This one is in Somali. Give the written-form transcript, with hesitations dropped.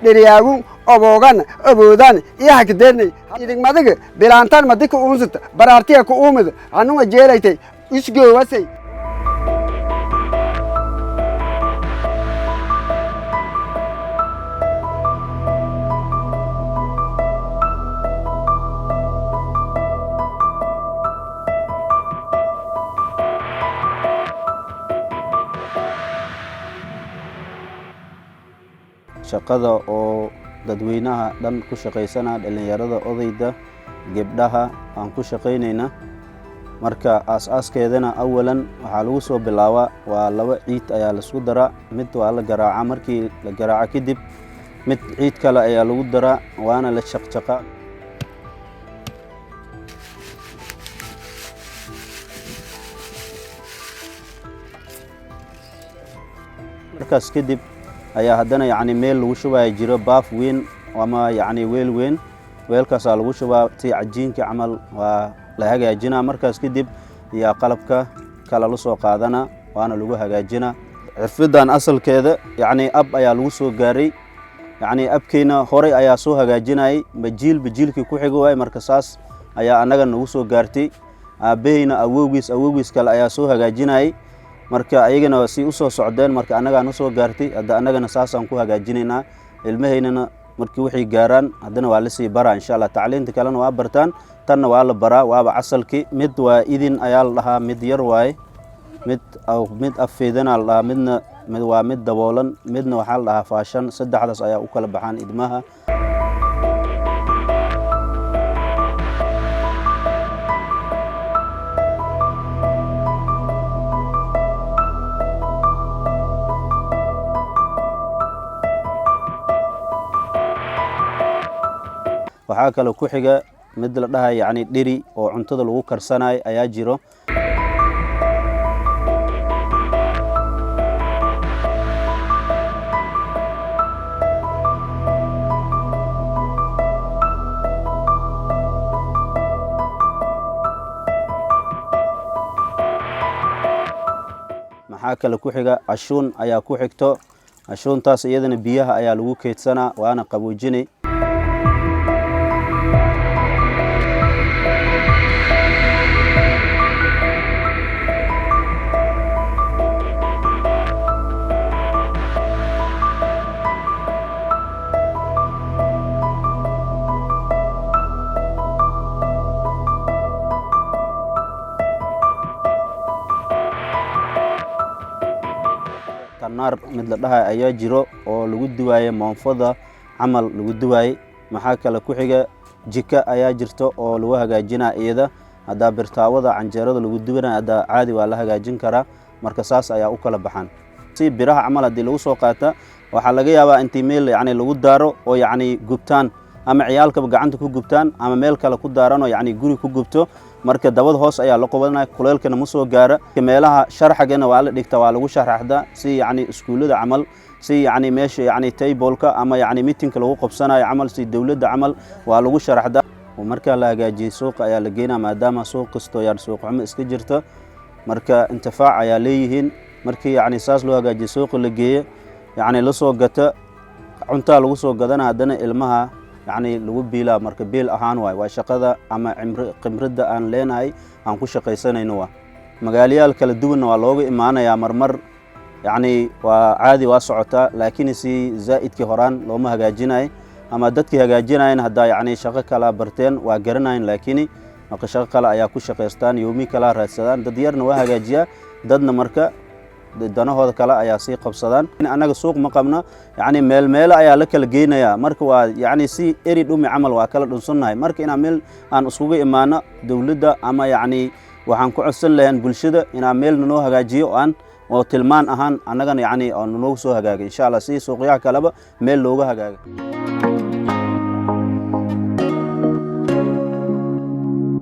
Dheriyaagun oboogan oboodan iyo hakadeernay idingmadiga bilaantan madika uunsata baraartiya ku uumida hanunga jeelaytay isgoowasay. Shaqada oo dadweynaha dhan ku shaqaysana, dhallinyarada, odayda, gebdhaha aan ku shaqaynayna. Marka aas-aaskeedana awalan waxaa lagu soo bilaabaa waa laba ciid ayaa laisku daraa. Mid waa la garaaca, markii la garaaco kadib mid ciid kale ayaa lagu daraa, waana la shaqshaqaa. Markaas kadib ayaa haddana yacni meel lagu shubaya jiro, baaf weyn ama yacni weel weyn. Weelkaasaa lagu shubaa si cajiinka camal waa la hagaajinaa. Markaas kadib ayaa qalabka kale la soo qaadana, waana lagu hagaajinaa. Xirfiddan asalkeeda yacni ab ayaa lagu soo gaaray, yacni abkeyna horey ayaa soo hagaajinayay, majiilba jiilkii ku xigo waay. Marka saas ayaa annaga nagu soo gaartay. Aabbaheyna awowgiis, awowgiis kale ayaa soo hagaajinayay. Marka ayagana si u soo socdeen, marka annagaa na soo gaartay. Hadda annagana saasaan ku hagaajinaynaa. Ilmahaynana markii waxay gaaraan haddana waa lasii baraa, insha Allah. Tacliinta kalena waa bartaan, tanna waa la baraa, waaba casalki. Mid waa idin ayaa la dhahaa, mid yar waaye, mid affeedana la dhahaa, midna mid waa mid daboolan, midna waxaa la dhahaa faashan. Saddexdaas ayaa u kala baxaan idmaha. Waxaa kaloo ku xiga mid la dhahay yacni dheri oo cuntada lagu karsanayo ayaa jiro. Maxaa kale ku xiga? Ashuun ayaa ku xigto. Ashuuntaas iyadana biyaha ayaa lagu keydsanaa, waana qaboojinay. Tanaar mid la dhahay ayaa jiro oo lagu duwaaye moonfada camal lagu duwaaye. Maxaa kale ku xiga? Jika ayaa jirto oo lagu hagaajinaa iyada. Haddaa birtaawada canjeerada lagu duwanaya, haddaa caadi waa la hagaajin karaa. Marka saas ayaa u kala baxaan. Si biraha camal haddii lagu soo qaata, waxaa laga yaabaa intii meel yacni lagu daaro oo yacni gubtaan, ama ciyaalkaba gacanta ku gubtaan, ama meel kale ku daaran oo yacni guri ku gubto. Marka dabada hoos ayaa la qabanaya, kuleelkana ma soo gaara. Meelaha sharxagana waa la dhigtaa, waa lagu sharaxdaa, si yacni iskuullada camal, si yacni meesha yacni taybolka ama yacni miitinka lagu qabsanayo camal, si dowladda camal waa lagu sharaxdaa. Marka la hagaajiyey suuqa ayaa la geynaa, maadaama suuq kastoo yaan suuq xumo iska jirta. Marka intifaac ayaa leeyihiin. Markii yacni saas loo hagaajiye, suuqa la geeye, yacni la soo gata, cuntaa lagu soo gadana, haddana ilmaha yacni lagu biilaa. Marka biil ahaan waay, waa shaqada ama khimradda aan leenahay aan ku shaqaysanayno. Waa magaalayaal kala duwanna waa looga imaanayaa marmar. Yacni waa caadi, waa socotaa, laakiin si zaa'idkii horaan looma hagaajinayo, ama dadkii hagaajinayan haddaa yacni shaqo kala barteen waa garanayan, laakiin marka shaqo kale ayaa ku shaqaystaan, yoomi kala raadsadaan. Dad yarna waa hagaajiyaa, dadna marka danahooda kale ayaa sii qabsadaan. Annaga suuq ma qabno, yacni meel meelo ayaa la kala geynayaa. Marka waa yacni si eri dhumi camal waa kala dhunsannahay. Marka inaan meel aan iskugu imaano, dowladda ama yacni waxaan ku codsan lahayn bulshada inaan meel nanoo hagaajiyo aan oo tilmaan ahaan annagana yacni oo nanoogu soo hagaaga, insha Allah, si suuqyaha kaleba meel looga hagaaga.